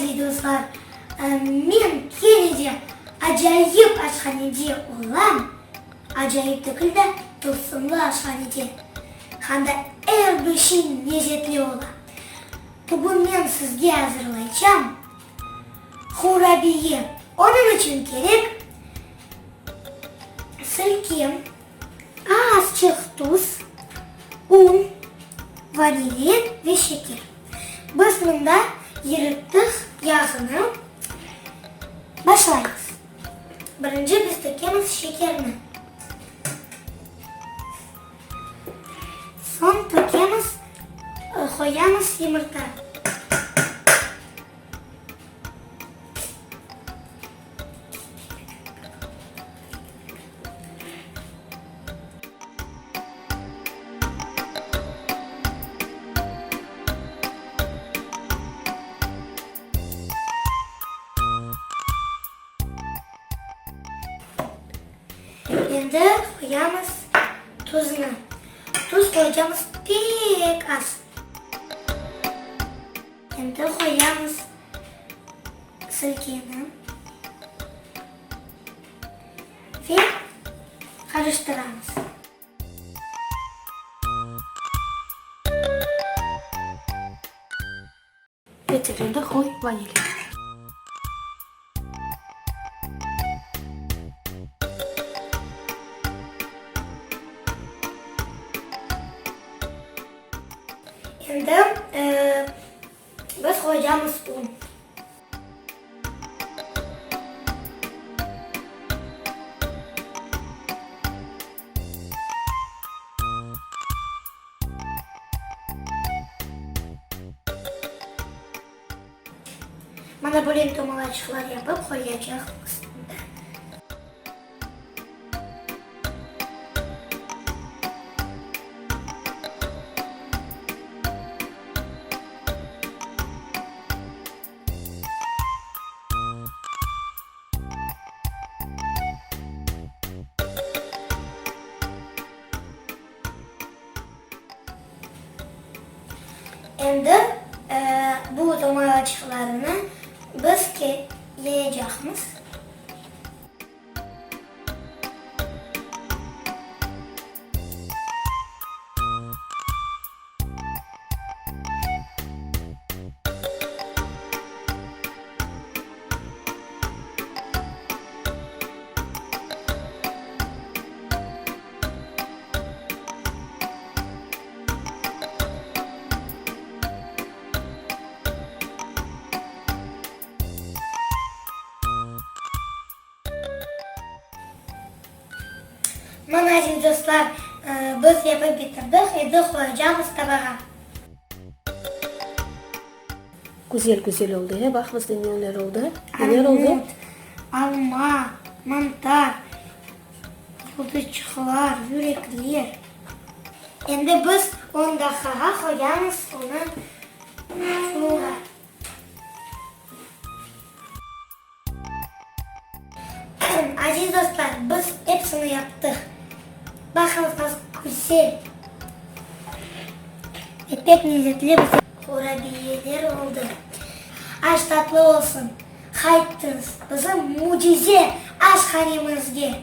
Aziz dostlar, men kene de acayip aşhanede olam, acayip degil de, tılsımlı aşhanede, anda er bir şey lezetli ola. Bugün men sizge azırlaycam qurabiye. Onıñ içün kerek sirke, azçıq tuz, un, vanilin ve şeker. Biz mında yırıttıq yağnı. Başlaymız. Birinci biz tökemiz şekerni. Soñ tökemiz, qoyamız yımırta. Endi qoyamız tuznı. Tuz qoyacamız pek az. Endi qoyamız sirkeni ve qarıştıramız. Yeter, endi qoy vanilin. Endi biz qoyacamız un. Mana böyle tomalaçıqlar yapıp qoyacaqmız. Endi bu tomalaçıqlarnı biz yeyecaqmız. Mana, aziz dostlar, biz yapıp bitirdik, endi qoyacamız tabağa. Güzel güzel oldı, e, baq bizde neler oldı, neler oldı? Armut, alma, mantar, yıldızçıqlar, yürekler. Endi biz on daqqağa qoyamız onı fırınğa. Aziz dostlar, biz epsini yaptıq. Baqıñız, nasıl güzel ve pek lezetli bizim qurabiyeler oldı. Aş tatlı olsun! Qaytıñız bizim mücize aşhanemizge!